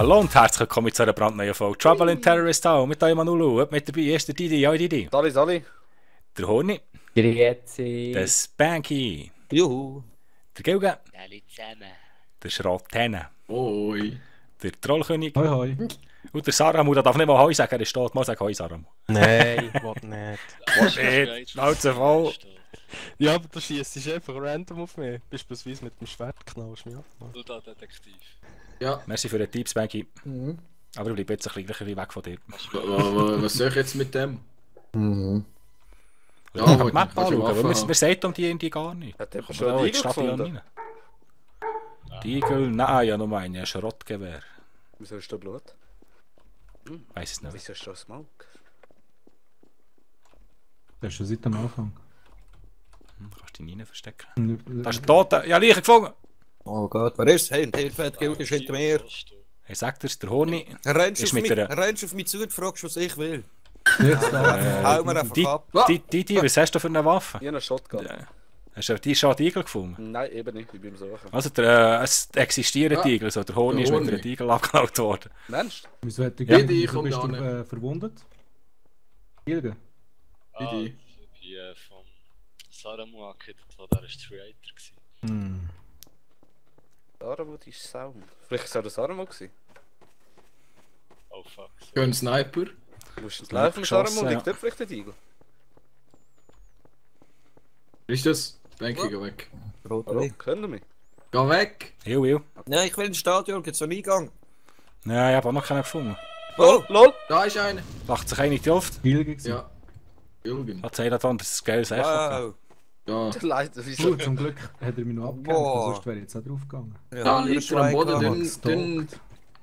Hallo und herzlich willkommen zu einer brandneuen Folge Trouble in Terrorist Town mit eurem Manulu. Mit dabei ist der Didi, ja Didi. Sali. Der Honi. Grüezi. Der Spanky. Juhu. Der Gilge. Alle zusammen. Der Schrottene. Oi. Der Trollkönig. Hoi hoi. Und der Saramu, der darf nicht mal Hoi sagen, er steht. Mal sagen Hoi, Saramu. Nein, ich will nicht. Was nicht? Schnauze voll. Ja, aber du schießt einfach random auf mich. Beispielsweise mit dem Schwert knallst du mich ab. Du da Detektiv. Ja, Merci für den Tipp, Spanky. Aber ich bleibe jetzt ein bisschen weg von dir. was soll ich jetzt mit dem? Ja, die wollte Map ich schon anschauen, weil machen. wir sehen um die gar nicht. Hat der Aber schon da einen in die Igel Stadt ja gefunden? rein. Die Igel? Nein, ja nur ein Schrottgewehr. Wieso ist da Blut? Weiß es nicht. Wieso ist da Smoke? Das ist schon seit dem Anfang. Kannst du ihn rein verstecken? Da ist ein Toter. Ja, Leiche gefunden. Oh Gott, wer ist? Hey, der Hilfe ist hinter mir. Ich sag dir's, der Honi. Rennst Ist auf mit mich, der- rennst auf mich zu und fragst, was ich will. Jetzt da. Hau mir einfach ab. Didi, was hast du für eine Waffe? Ich habe einen Shotgun. Hast du die schon die Igel gefunden? Nein, eben nicht, ich bin am Suchen. Also, es existieren die Igel, so der Honi ist Der mit Honi. einer Igel abgeklaut worden. Mensch? Wieso hat der Ja, Gilge, die wieso kommt bist da du verwundet? Gilge? Ich bin vom Saramu angehittet, wo der ist Creator gewesen. Saramo ist Sound. Vielleicht war es auch der Saramo gewesen. Oh fuck. Gehen Sniper. Du musst ins Laufen mit geschossen, Saramo, ja. liegt dort vielleicht der Igel? Ist das? Denke geh weg. Hallo, können wir mich? Geh weg! Hiu. Nein, ich will ins Stadion, gibt's einen Eingang. Nein, ich habe auch noch keinen gefunden. Oh, LOL! Da ist einer. Lacht sich einig die Luft. Gilge gewesen? Ja. Jürgen. Hat sie davon, das ist ein geiles Echo. wow. Ja. Leider, wieso? Gut, zum Glück hat er mich noch abgehängt, Boah. sonst wäre ich jetzt auch drauf gegangen. Ja, Da wieder liegt er am Schwein Boden, gehabt. dann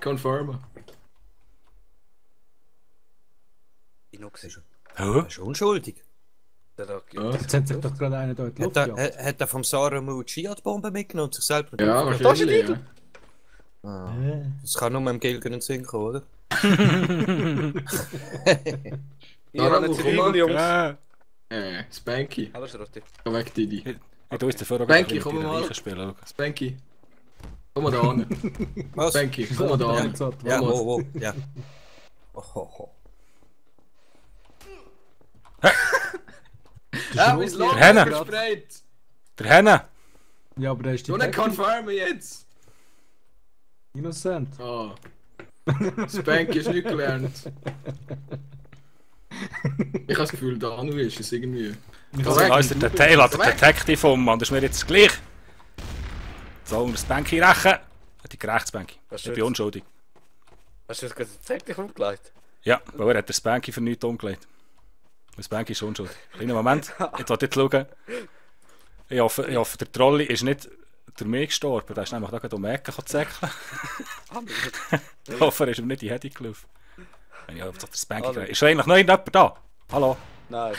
confirmen. Ich noch gesehen. Hä? Er ist unschuldig. Ja. Jetzt hat sich doch gerade einer da in die Luft gejagt. Hat er vom Saramo die Skiat-Bombe mitgenommen und sich selber Ja, drauf- Da ist ein wahrscheinlich. Igel. Ja. Ah, das kann nur mit dem Gilgen in den Sinn kommen, oder? Ich habe einen Zivil, Jungs. Spanky. Hallo, Schrotti. Geh weg, Didi. Ich tue es dafür auch Spanky, mit komm ihren mal. Leichen spielen. schau. Spanky. Komm mal da an. Was? Spanky, komm mal da an. Ja, Komm mal. wo, ja. Oh, oh, oh. Ja, wie Logo Henne. gesprayt. Der Henne! Ja, aber der ist Du nicht Detective confirmen jetzt. innocent. Ah. Spanky ist nicht gelernt. Ich habe das Gefühl, da Anu ist es irgendwie. Also, da ist der Taylor, der Detective vom Mann, das ist mir jetzt gleich. So, um das Spanky rächen. Hat die gerecht, Spanky. Was Ich bin schön's. unschuldig. Hast du das gerade dich umgelegt? Ja, weil er hat den Spanky für nichts umgelegt. Der Spanky ist unschuldig. Kleiner Moment, ich will jetzt schauen. Ich hoffe, der Trolli ist nicht durch mich gestorben. Der ist nämlich da gerade um die Ecke zäckeln. Ich hoffe, er ist ihm nicht in die Hedi gelaufen. Wenn ich auf der Spanky Hallo. gehe. Ist eigentlich noch jemand da? Hallo? Nein.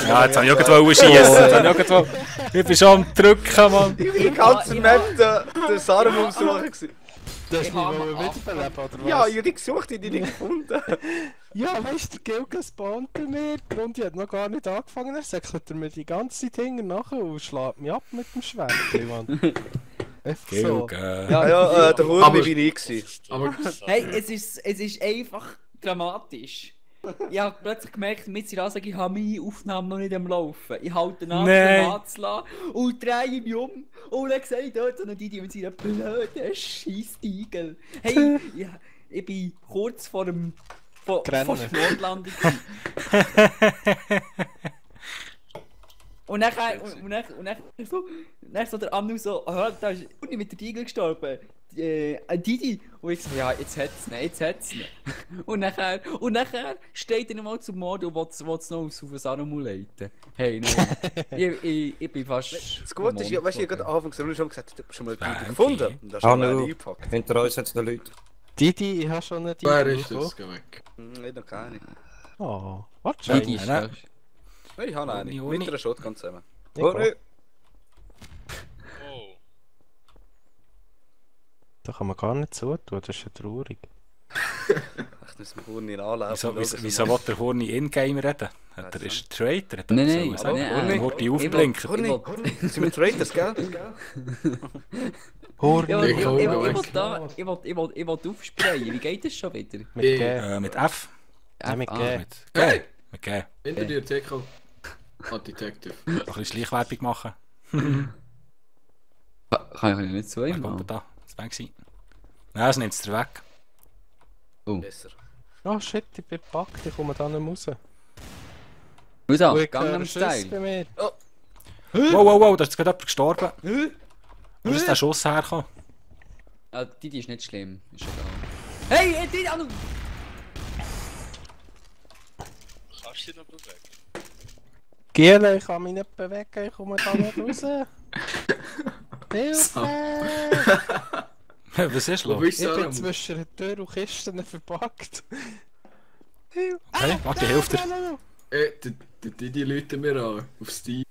Ja, jetzt habe ich irgendwo schießen. Jetzt habe ich irgendwo... Ich bin schon am Drücken, Mann. Ich war die ganze Map der Saramo am Suchen gewesen. Das ist nicht wiederbeleben, oder was? Ja, ich habe die gesucht, ich habe die nicht gefunden. Ja, weißt du, der Gilge spawnt bei mir. Die Runde hat noch gar nicht angefangen. Er säckelt mir die ganze Zeit hinten nachher und schlägt mich ab mit dem Schwert, Mann. Einfach so. Gilge. Ja, der Hurm Aber- war ich gewesen. Aber Hey, es ist einfach dramatisch. Ich habe plötzlich gemerkt, mit der Ansage, ich habe meine Aufnahme noch nicht am Laufen. Ich halte an, Nein. den Mann zu lassen und drehe mich um. Und dann sehe ich dort so eine Didi mit seiner blöden Scheisstiegel. Hey, ich bin kurz vor dem... vor der Grennen. Mondlandung. Und dann so der Anu so, oh, da ist Uni mit der Tiegel gestorben. Didi. Und ich so, ja, jetzt hat's nicht. Und nachher steht er nochmal zum Mord und will es noch auf den Saramu leiten. Hey, nein. ich bin fast... Das Gute ist, ja, weißt du, ich habe gerade Anfangs der schon gesagt, du hast schon mal Danke. einen gefunden. Und da hast du schon Anu. einen eingepackt. Hinter uns hat es noch Leute. Didi, ich habe schon eine wer Didi. ist das? Geh weg. Nicht noch keine. Oh, warte Didi schon. ist Nein. Nein, ich habe eine. Uni. Mit einer Shotgun zusammen. Oh, ne. Oh. Da kann man gar nicht zutun, das ist ja traurig. Echt müssen wir Hurni anlaufen. Wieso will der Horny in-game reden? Ist er Traitor? Hat er Nein, etwas nein, sollen sagen? nein. Horny aufblinken. Hurni, sind wir Traitors, gell? Hurni. Ich will aufsprayen. Wie geht das schon wieder? Mit G. Mit F? Ja, mit G. Mit G? Hey! Mit G. Hinter dir, Teko. Detective. Noch ein bisschen Schleichwerbung machen. Kann ich nicht so Wer kommt da? Das wäre gewesen. Nein, es nimmt es dir weg. Besser. Oh shit, ich bin gepackt, ich komme da nicht mehr raus. Schau da, Ich Gangnam höre Schüsse bei Style. mir. Wow, da ist gerade jemand gestorben. Wo ist der Schuss hergekommen? Ah, die ist nicht schlimm. Ist egal. Hey, die Anu! Kannst du dich noch bewegen? Giele, ich kann mich nicht bewegen, ich komme da nicht raus. Hilfe! Was ist Wo los? bist Ich du, bin Samu? zwischen der Tür und Kisten verpackt. Hilfe! Hey, warte, hilft dir. Der Didi läutet mir an. Auf Steam.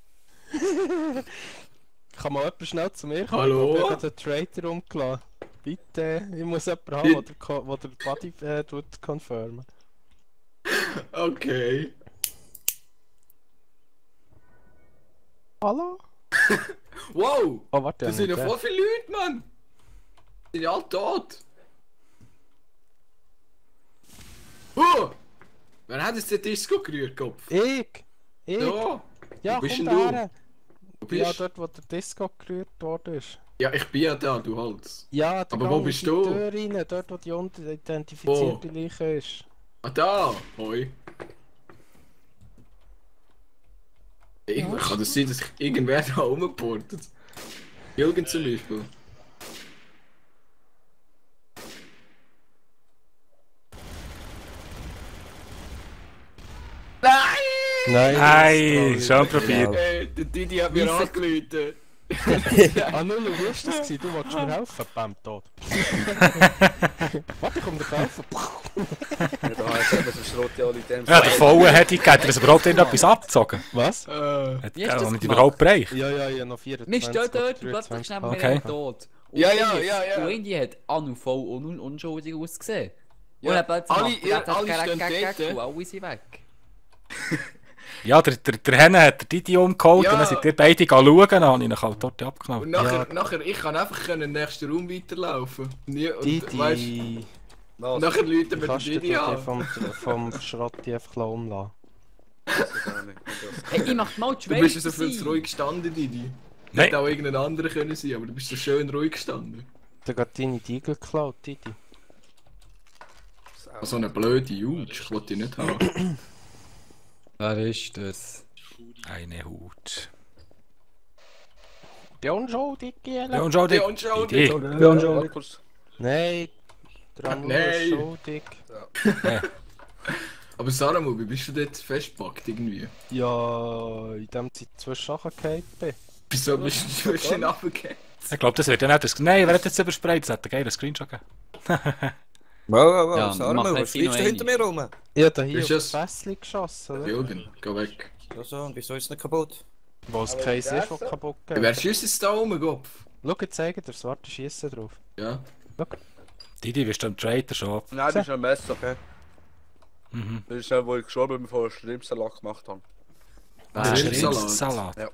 Kann mal jemand schnell zu mir kommen? Hallo? Ich habe den Traitor umgelassen. Bitte, ich muss jemanden haben, der der Body tut confirmen. Okay. Hallo? Wow! Oh, warte, Das sind ja nicht voll viele Leute, Mann! Die sind ja alle tot! Oh! Wer hat jetzt den Disco gerührt, Kopf? Ich! Ja! Ja, Wo bist komm denn du? her! Wo Ja, bist du? dort, wo der Disco gerührt worden ist. Ja, ich bin ja da, du Hals. Ja, da Aber wo bist du? Tür rein, dort wo die unidentifizierte Leiche ist. Ah, da! Hoi! Irgendwann kann das sein, dass sich irgendwer da rumportet. Jürgen zum Beispiel. Nein, schon probiert. Der Didi hat mir angerufen. Ah, Nulu, wie war das gewesen? Du wolltest mir helfen? Bam, tot. Warte, ich komme dir helfen. Ja, da hast du eben so Schrotte alle dem. Ja, der Volle hätte ich hat er das überhaupt irgendetwas abgezogen? Was? Hat Wie hast du das er nicht gemacht? überhaupt bereicht? Ja, ja, noch 24. Wir stehen dort und oder plötzlich 23. schnell Okay. wir tot. Und Ja, irgendwie- ja. Und irgendwie hat Anu voll unschuldig ausgesehen. Ja, Und dann plötzlich alle- macht er ja, einfach alle Gack, stehen Gack, Gack dort. und alle sind weg. Ja, der Henne hat der Didi umgeholt Ja. und dann sind ihr beide schauen, dann habe ich ihn halt dort abgenommen. Und nachher, ich kann einfach in den nächsten Raum weiterlaufen. Nie, und, weißt, Didi, und nachher läuten wir den kannst du Didi dir an. vom Schrotti einfach umlassen? Hey, ich mach mal die Du bist ja so Schweiz viel zu ruhig gestanden, Didi. Nein. Hätte auch irgendein anderer können sein, aber du bist so schön ruhig gestanden. Der hat deine Diegel geklaut, Didi. So eine blöde Jutsch, ich wollte die nicht haben. Wer ist das? Eine Haut. Der unschuldig, Giele. Ja, und schau dir. Ja, und schau Didi. Nein, der Anu Nein. ist schuldig. Aber Saramu, wie bist du dort festgepackt irgendwie? Ja, in dem Zeit zwei Sachen gefallen bin. Wieso bist du zwischen runtergefallen? Ich glaube, das wird ja nicht das... Nein, wer hat jetzt übersprayt? Das hat einen geilen Screenshot gegeben. Wow, Ja, Sarmo, mach was jetzt fliegst du noch hinter mir rum? Ich habe da hier Ist auf es- das Fässchen geschossen, oder? Jürgen, geh weg. So, und wieso ist es nicht kaputt? Wo es keins ist, was kaputt Ja, geht. wer schießt jetzt da rum, Kopf? Schau, ich zeige dir das Warte Schiessen drauf. Ja. Didi, bist du am Traitor schon? Nein, das ist ein Messer. Mhm. Das ist ja, wo ich gestorben bin, bevor ich Schrimpsalat gemacht habe. Ah, Salat. Salat.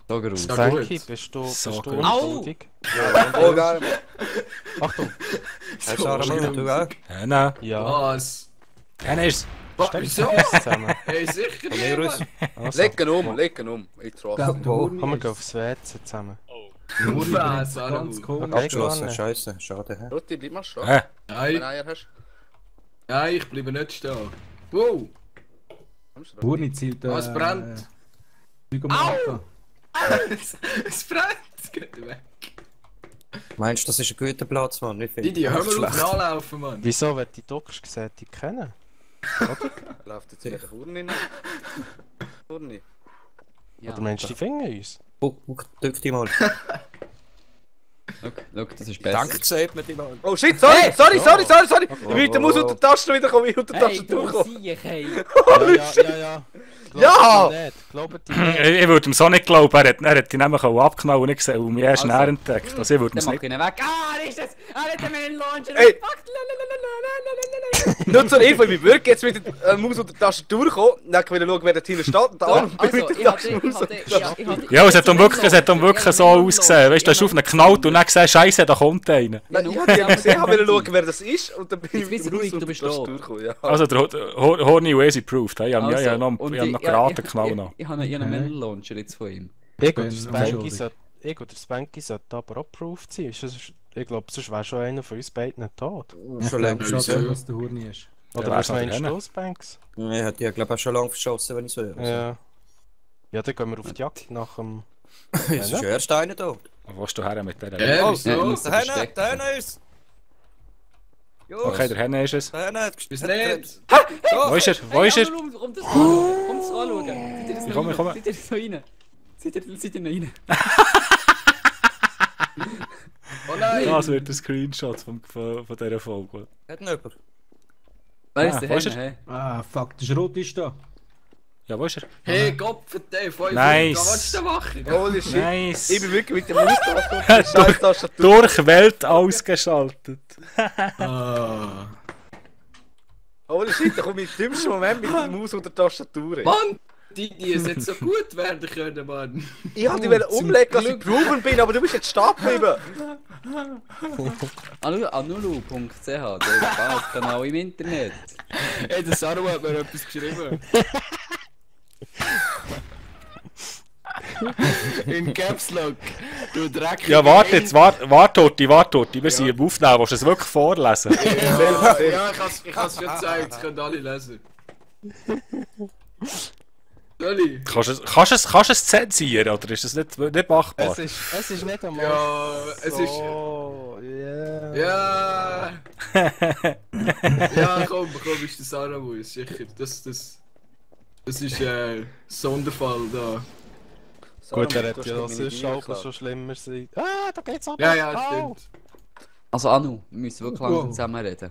So groß. Ja, Frankie, gut. bist du So gut. unschuldig? Oh, geil, Mann. Achtung! Hey, Sarmo, du auch? Ja, nein. Ja, Was? Henne ist Was? Wieso? zusammen. Hey, sicher Von mir nicht, aus? Mann. Also, Leg ihn um. Ich traue. Wo? komm, wir gehen aufs WC zusammen. Oh, Was, Saramu? Okay, Abgeschlossen, gar nicht. scheiße, schade. Hä? Rutti, bleib mal stehen. Hä? Wenn Nein, du Eier hast. nein, ich bleibe nicht stehen. Wow, Kommst du da? Burni zielt. was brennt? Au! Es brennt! Geht weg. Meinst du, das ist ein guter Platz, Mann? Ich finde Didi, hör das mal auf schlecht. nachlaufen, Mann. Wieso, wenn die Dockers gesehen die kennen? Läuft jetzt wieder Hurni rein? Hurni. Ja. Oder meinst du, die finden uns? Drück die mal. Schau, das ist besser. Danke, sagt mir die mal. Oh shit, sorry! Ich muss unter die Taste wieder kommen, ich unter die Hey, Taste du durchkommen. Sieg, hey. Ja! Ja! Glaub mir nicht. glaube, die... Ich würde ihm so nicht glauben, er hat die nämlich auch abgenommen und nicht gesehen und mich erst näher entdeckt. Also ich würde Dann ihm mach ich nicht... ihn weg. Ah, er ist es! Er hat einen Launcher! Ey. Fuck! Nur zur Info, ich bin wirklich jetzt mit der Maus und der Tastatur gekommen. Dann will ich schauen, wer da hinten steht. Und der andere bin Also, mit ich der hatte... Ja, es hat dann wirklich so ausgesehen. Weißt du, du hast auf ihn geknallt und dann gesehen, Scheiße, da kommt einer. Nein, ich habe gesehen, ich will schauen, wer das ist. Und dann bin ich Jetzt mit weiss ich der ruhig, Maus du und der bist da. Tastatur gekommen. Ja. Also der Horny Wazy proved. Ich habe Also, noch und geraten geknallt noch. Ich habe einen Melon-Launcher jetzt von ihm. Ich bin und der Spanky sollte aber auch approved sein. Ich glaube, sonst wäre schon einer von uns beiden tot. Schon Ja, längst. ich Ja. weiß, was der Hurni ist. Oder Ja, was wär's meinst noch du, Spanks? Ich hätte ja, glaube ich, auch schon lange verschossen, wenn ich so höre. Ja. Ja, dann gehen wir auf die Jagd nach dem... Es ist ja erst einer da. Wo willst du her mit dieser? Ja, Ja, wieso? muss- Der Henne verstecken. ist! Okay, der Henne ist es. Der Henne hat Bis nicht! Wo ist er? Wo ist er? Komm das anschauen. Ich komme. Seid ihr so rein? Seid ihr noch rein? Oh nein! Das wird ein Screenshot von dieser Folge. Hat ihn jemand? Wer Ah, ist der wo ist Henne? Hey? Ah, fuck, der Schrot ist da. Ja, wo ist er? Hey, Gott, der 5 Nice. Da willst du machen? Holy shit. Nice. Ich bin wirklich mit der Maus und der scheiß Tastatur. Durch Welt ausgeschaltet. Ah. Holy shit, da komme ich im dümmsten Moment mit der Maus und der Tastatur. ey. Mann! Die es hätte so gut werden können, Mann. Ich wollte dich umlegen, dass ich proven bin, aber du bist jetzt stehen geblieben. Anulu.ch, der Kanal im Internet. Ey, der Saru hat mir etwas geschrieben. In Caps Lock. Du Dreck. Ja, warte jetzt, warte, Totti. Wir sind im Aufnehmen. Willst du es wirklich vorlesen? Ja, ich kann es schon zeigen, das können alle lesen. Dolly? Kannst du es zensieren, oder ist das nicht machbar? Es ist nicht einmal Ja, es ist... so... Yeah. Ja! Ja, komm, ist der Saramus, sicher. Das ist Sonderfall da. Gut, er hat ja sonst auch schon schlimmer sein. Ah, da geht's ab! Ja, Au! stimmt. Also Anu, wir müssen wirklich langsam zusammen reden.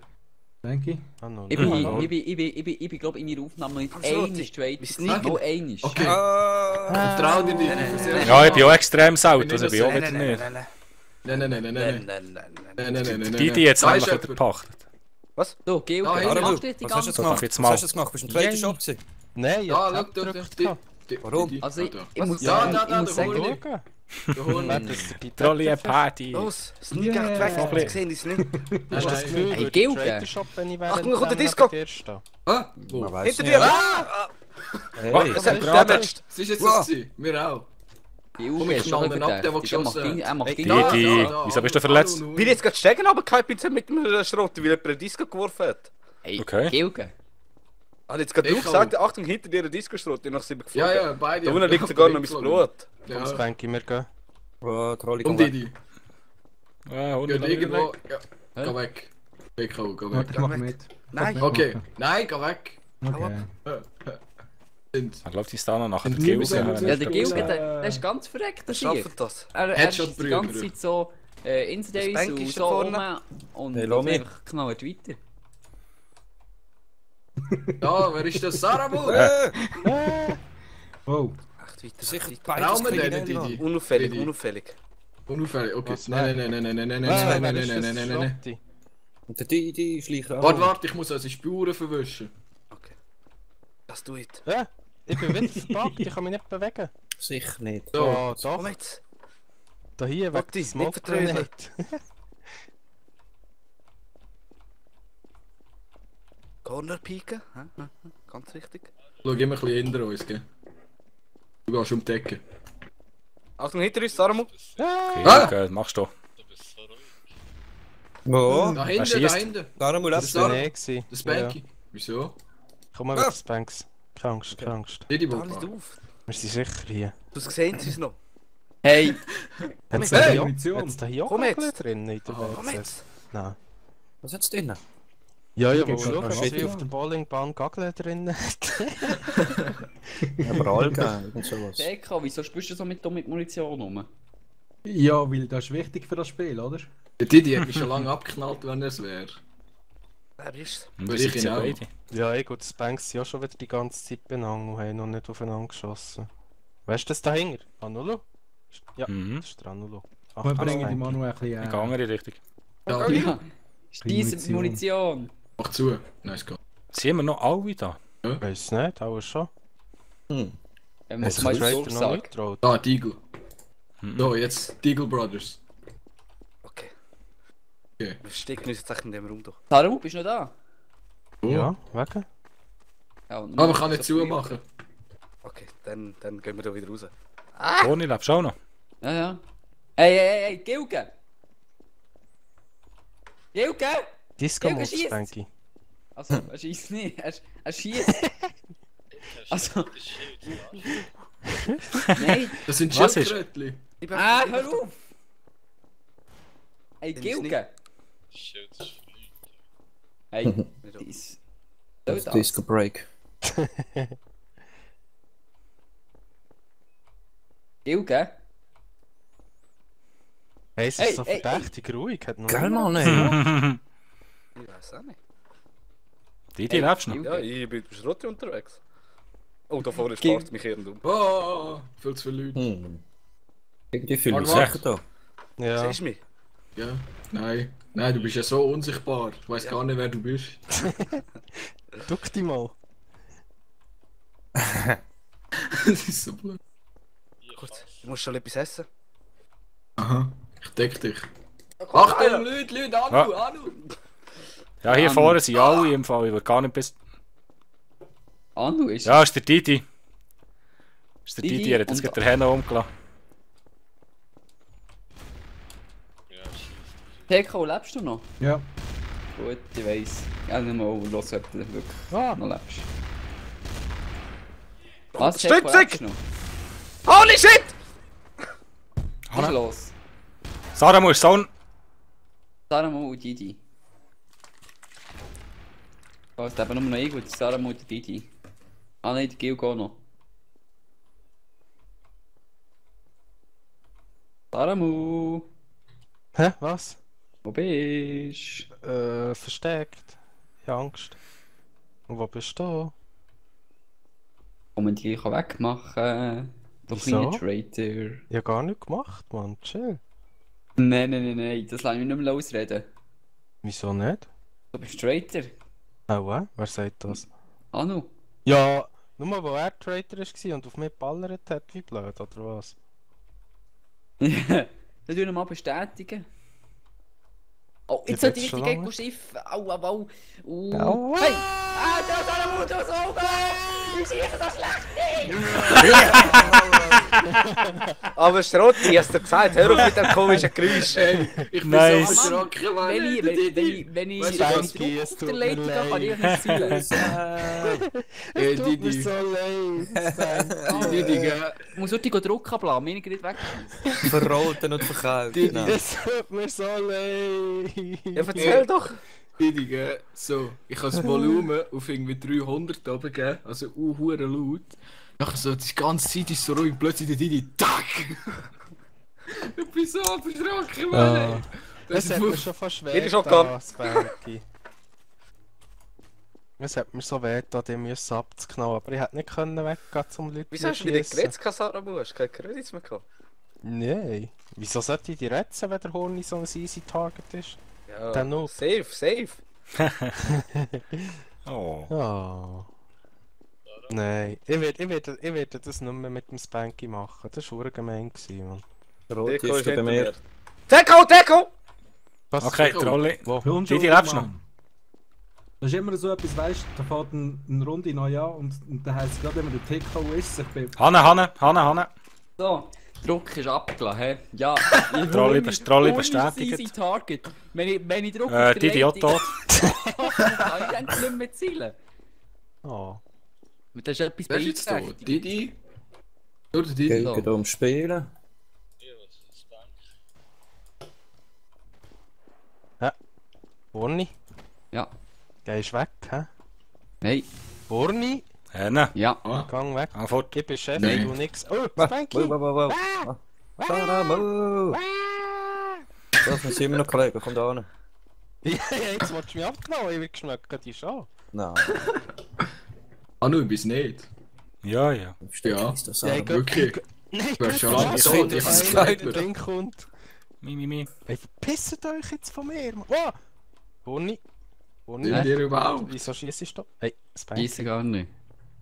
Danke. Ah, no, Ich no. bin glaube in meiner Aufnahme noch nicht so, einmal straight. wir sneaken. Noch einmal. Okay, Ah! trau dir nicht. Ja, ich bin auch extrem saut, also ich bin auch Nein, wieder nicht. Nein. Die jetzt Da nämlich ist wieder gepachtet. So, Geo, Ah, was ja, machst du jetzt die Was hast du ganze jetzt gemacht? jetzt Was mal. hast du jetzt gemacht? Bist du im zweiten Shop gewesen? Nein, Da, ja, schau, gedrückt. Warum? Also ich Was? muss Da, sagen, da, ich da, muss da, sagen, Hurni. Schauen. Der Hurni. Wer das gibt. Trolley Party. Los, sneak echt weg, Nein. wir sehen uns nicht. Hast du das Gefühl, Hey, würde Gilge. der Trader Shop, wenn ich wäre, Achtung, kommt der Disco. Ah, Man weiss Hinter nicht. dir! Hey, Das hat mich Gerade. damaged. was ist jetzt das gewesen? Wir auch. Geo Komm, ich ist schon knall den ab, der, der verdächtig. geschossen Er macht hat. Ding. Wieso bist du verletzt? Bin ich jetzt gerade Stegen runtergehauen mit dem Schrott, weil jemand eine Disco geworfen hat? Hey, Okay. Gilge. Hat jetzt gerade Ich du gesagt, Achtung, hinter dir ein Disco-Schrott, nach 7 geflogen. Ja, beide. Da unten liegt sogar noch mein Blut. Das Ja. denke ich mir gehen. Oh, Trolli, Und komm weg. Didi. Ja, Geht irgendwo. Ja, Hä? geh weg. Geh Warte, weg. ich mach mit. Nein. Okay, nein, geh weg. Okay. Sind. Ich glaube, die ist da noch nachher. Und Die wir Gilse müssen- haben Ja, nicht der Gilge, gewusst. der ist ganz verreckt, der Sieg. Schafft das. Er Headshot ist die ganze Brüder. Zeit so Insta-Days Das Bank und ist so da rum vorne. und Hey, lass mich. einfach knallt weiter. Ja, wer ist das? Sarabu! Oh, Echt weiter. Sicher weiter. beides Raumen kriminell, den, Mann. Didi. Unauffällig, Didi. unauffällig. Unauffällig, okay. Was? Nein. Und der die schleicht auch. Warte, ich muss unsere Spuren verwischen. Okay. Das du it. Ja, ich bin wieder verpackt, ich kann mich nicht bewegen. Sicher nicht. So, Ja, Komm doch. jetzt. Da hier, weg Warte, die nicht Smoke vertrödeln. Grenade. Corner pieken. Ganz richtig. schau immer ein bisschen hinter uns, gell? Du gehst um die Ecke. Achtung, hinter uns, Saramu. Ah! Okay, machst du. Du bist so ruhig. Wo? Da hinten, schießt? da hinten. Da muss Das Das ist war da. nicht gewesen. Das Banky. Wieso? Komm mal weg, Spanks. Keine Angst, keine Angst. Didi Da Bob. nicht auf. Wir sind sicher hier. Du sehen sie es noch. Hey, Hat's Hey, da hier Munition. hat's da hier auch Komm jetzt. Gagel drin in der Komm WC? jetzt. Nein. Was hat's drin? Ja, ja, gebe wo schauen, grad was Shit wie an. auf der Bowlingbahn Gagel drin hat. Aber Algen und sowas. Deka, wieso spielst du so mit Munition rum? ja, weil das ist wichtig für das Spiel, oder? Der Didi hat mich schon lange abgeknallt, wenn er es wäre. Wer bist Und Weil wir ich sind ja genau. beide. Ja, ich und das Banks sind ja schon wieder die ganze Zeit beieinander und haben noch nicht aufeinander geschossen. Weißt du das dahinter? Anulo? Ja, Mhm. das ist der Anulo. Ach, Wir das bringen die Spanky. Manu ein bisschen In die andere Richtung. Ja, Ja. Ist diese Munition. Munition. mach zu. Nice go. Sind wir noch alle da? Weiss nicht, auch schon. Wenn man Hast es du mal den Traitor so noch nicht sagt. getraut? Da, Deagle. Mhm. So, jetzt Deagle Brothers. Okay. Okay. Wir stecken uns jetzt echt in dem Raum durch. Taru, bist du noch da? Oh. Ja, wegen? Ja, Aber man kann nicht zumachen. Okay, dann gehen wir da wieder raus. Toni, lebst du auch noch? Ja, ja. Hey, Gilge! Gilge! Disco-Mode, schießt. Spanky. Also, er schießt nicht, er schießt. Also, nein. Das sind Was ist? Schildkrötchen. Hör auf! Hey, Den ist Gilge! Schild ist verliebt. Hey, Nicht dies. Das Das. Disco Break. Gilge? Hey, es Hey, ist so hey, verdächtig ruhig. Hat noch Gell, niemand- Mann, ey. Ich weiß auch nicht. Didi, lebst du noch? Gilge. Ja, ich bin mit Schrotti unterwegs. Oh, da vorne Gil- spart mich irgendwo. Oh, viel zu viele Leute. Irgendwie fühle ich Warte, Sachen da. Ja, Siehst du mich? Ja, nein. Nein, du bist ja so unsichtbar. Ich weiß gar nicht, wer du bist. duck dich mal. Das ist so blöd. Gut, du musst schon etwas essen. Aha, ich deck dich. Achtung, Leute, Anu! Ja, hier vorne sind alle im Fall. Ich will gar nicht bis... Anu ist. Ja, ist der Didi. Ist der Didi Didi, er hat jetzt und- gerade den Henno umgelassen. Ja, schießt. Teko, lebst du noch? Ja. Gut, ich weiss. Ja, nicht mal los, ob du wirklich Ah, noch lebst. Was, Stützig! Teko, lebst du noch? Holy shit! Was ist los? Sarah muss Sohn... Saramo und Didi. Oh, es leben nur noch ich und Saramo und Didi. Ah nein, der Gil geht noch. Saramo! hä, was? Wo bist du? Versteckt. Ich habe Angst. Und wo bist du? Komm man die wegmachen? Du Wieso? kleiner Traitor. Ich habe gar nichts gemacht, Mann. Chill. Nein, das lasse ich mich nicht mehr ausreden. Wieso nicht? Du bist Traitor. Oh, wer sagt das? Anu. Ja, nur weil er Traitor war und auf mich geballert hat, wie blöd, oder was? Dann tun wir mal bestätigen. Oh, jetzt Ich sollte ich will's schon richtig lange. gegen Schiff. Au. Aua. Hey! Ah, da ist einer Mut aus oben! Ich sehe das schlecht Aber Schrotti, hast du gesagt, hör auf mit dem komischen Geräusch. Hey, ich bin Nice. so erschrocken, Mann. Wenn ich Weißt du was? Spanky, es auf tut der mir Leitung habe, kann ich leid. nicht zielen. Hey, Tut mir Didi. so leid, Spanky. Didi, gell? Ich muss wirklich drucken ablassen, meine nicht weg. Verroten und verkauft. Genau. Es tut mir so leid. Ja, erzähl doch. Didi, gell? So, ich habe das Volumen auf irgendwie 300 oben gegeben, also hure laut. Nachher so, die ganze Zeit ist so ruhig, plötzlich der Didi, tack! Ich bin so verschrocken, Mann. Ah. ey. Es Das hat mir ist schon fast Wieder weh Shotgun. getan, Spanky. Es hat mir so weh getan, die müssen abzuknallen, aber ich hätte nicht können weggehen zum Leute Wieso hast du wieder geredet, Kasaramu? Hast du keine Credits mehr gehabt? Nein. Wieso sollte ich die retzen, wenn der Horny so ein easy Target ist? Ja, Dann noch. safe. Oh. Ja. Nein, ich werde das nicht mehr mit dem Spanky machen. Das war gemein, Mann. Rot Deko ist bei hinter mir. Deko! Was? Okay, Trolli. Wo? Didi, lebst du noch? Das ist immer so etwas, weißt du, da fährt eine Runde neu an und dann heisst es gerade immer, der TK ist. Ich bin Hanne. So, Druck ist abgelassen, hä? Ja, Trolli easy bestätigt. Target. Wenn ich drucke auf der Didi auch tot. kann ich dann nicht mehr zielen. Oh. Das ist etwas Wer ist jetzt da? beeinträchtigt. Didi? Nur der Didi? Geht geht ums Spielen. Ja, was ist das? Horny? Ja. Gehst weg, hä? Nein. Horny? Henne. Ja. Ah, Gang weg. Geh fort. Ich bin Chef, Nein. du nix. Oh, Spanky! Wow. Saramo! Das sind immer noch Kollegen, komm da hin. Ja, jetzt willst du mich abgenommen, ich will geschmecken, die schon. Nein. Anu, ich bin's nicht. Ja, ja. Ja. Ist das Ja, auch. ich Wirklich. Nein, Du hast schon Gott, alles ja, gesagt, ja, ich find's ja, geil. der Ding kommt. Mi. Ey, verpisst euch jetzt von mir, Mann. Oh! Honey. Honey. Nicht dir überhaupt. Wieso schießt du? Hey, Spanky. Schieße gar nicht.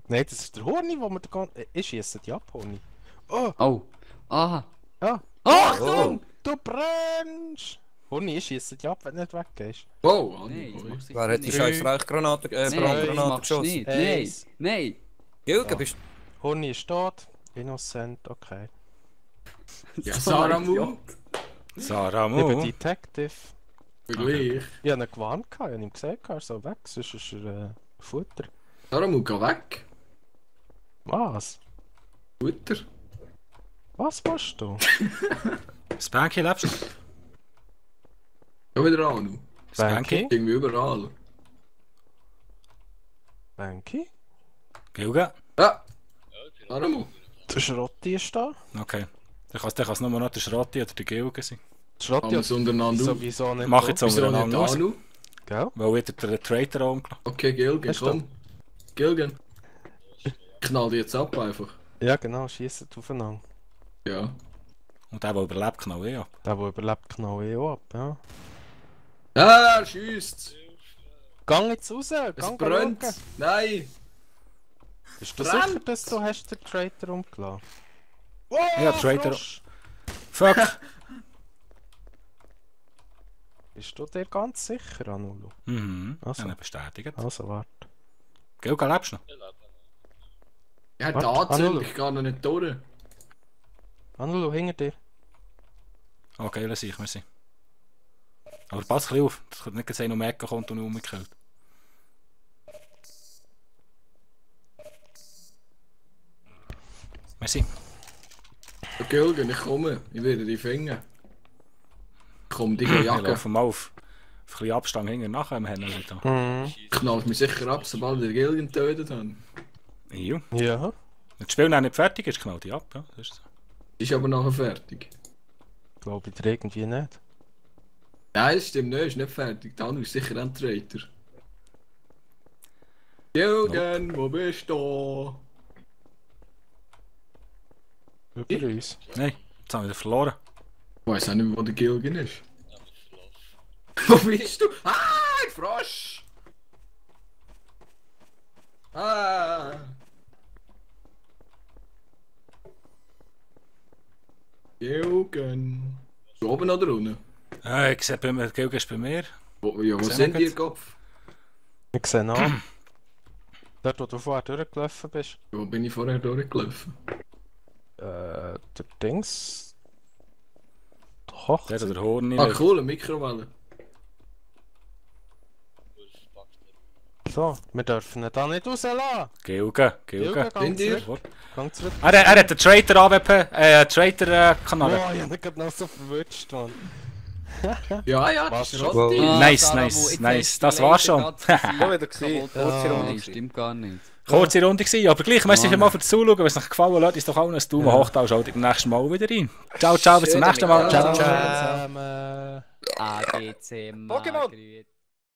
Nein, das ist der Horny, wo wir da gehen. Ich schiesse die ab, Horny. Oh! Oh. Aha. Ja. Achtung! Du brennst! Horny, ich schiesse die ab, wenn du nicht weggehst. Wow, Anu. Nein, das Boy. machst du Wer hat die nicht. scheiß Rauchgranate, Nein, das Brandgranate machst du geschossen? nicht. Nein. Nein. Gilge, bist Horny ist tot. Innocent, okay. Ja, Sarah Mu. Sarah Ich bin Mo. Detective. Gleich. Ich habe ihn gewarnt, ich habe ihm gesagt, er soll weg, sonst ist er Futter. Sarah Mu, geh weg. Was? Futter. Was machst du? Spanky, lebst du? Geh wieder Anu. Spanky? Irgendwie überall. Banky? Gilga? Ja. Sarah Mu. Der Schrotti ist da. Okay. Dann kann es nur noch der Schrotti oder der Gilga sein. Der Schrotti Haben wir es untereinander auf. sowieso nicht. Mach jetzt da. Wieso nicht untereinander aus. Anu? Gell? Weil wieder der Traitor umgelassen. Okay, Gilgen, Hast du? komm. Gilgen. Knall die jetzt ab einfach. Ja, genau, schießen aufeinander. Ja. Und der überlebt, knall ich ab. Der, der überlebt, knall ich auch ab, ja. Ja, er schiesst. Gang jetzt raus, Es gang brennt. schauen. Nein. Bist du Brennt. sicher, dass du hast den Traitor umgelassen? Oh, Ja, Traitor. Frosch. Fuck! Bist du dir ganz sicher, Anulu? Mhm. Also. Also. Bestätigt. Also, warte. Gilga, lebst du noch? Ich lebe noch. Ja, Warte, da Anu. zünd ich gar noch nicht durch. Anulu, hinter dir. Okay, lass ich, merci. Aber pass ein bisschen auf, dass nicht gleich noch Mecken kommt und umgekillt. Merci. Gilgen, ich komme. Ich werde dich finden. Ich komme dich Wir jagen. laufen mal auf ein bisschen Abstand hinter nachher im Händler da. Mhm. Knallt mich sicher ab, sobald ich Gilgen tötet habe. Jo. Ja. Wenn das Spiel noch nicht fertig ist, knallt die ab. Ja, das ist so. Ist aber nachher fertig. Glaube ich dir irgendwie nicht. Nein, das stimmt nicht, ist nicht fertig. Der andere ist sicher ein Traitor. Gilgen, wo bist du? Über uns. Nein, jetzt haben wir wieder verloren. Ich weiss auch nicht mehr, wo der Gilgen ist. Ich habe mich verlaufen. Wo bist du? Ah, ein Frosch! Ah! Gilgen. Bist du oben oder unten? Ich sehe bei mir, Gilga ist bei mir. Wo Sehen sind wir die, jetzt? Kopf? Ich sehe noch. Dort, wo du vorher durchgelaufen bist. Wo bin ich vorher durchgelaufen? Der Dings. Doch. Der oder der Horn Ah, nicht. cool, eine Mikrowelle. So, wir dürfen ihn da nicht rauslassen. Gilga. Gilga, gang Sind ihr? zurück. Gang zurück. Er hat den Traitor AWP, Traitor-Kanal. Oh, ich hab ihn gerade noch so verwünscht, Mann. Ja, Was das ist schon? Rotti. Ah, Nice, Sarah, nice, wo jetzt nice. hast du Das leider war's schon. gerade für sie Ja, wieder gesehen. kaputt. Kurze Runde Nein, gewesen. stimmt gar nicht. Kurze Runde gewesen, aber gleich, merci Mann. mal fürs Zuschauen. Wenn es euch gefallen hat, ist doch auch ein Daumen hoch da und schaut beim nächsten Mal wieder rein. Ciao, ciao, bis zum nächsten Mal. Ciao, Ciao, ciao. zusammen. ABC Pokémon. Margret.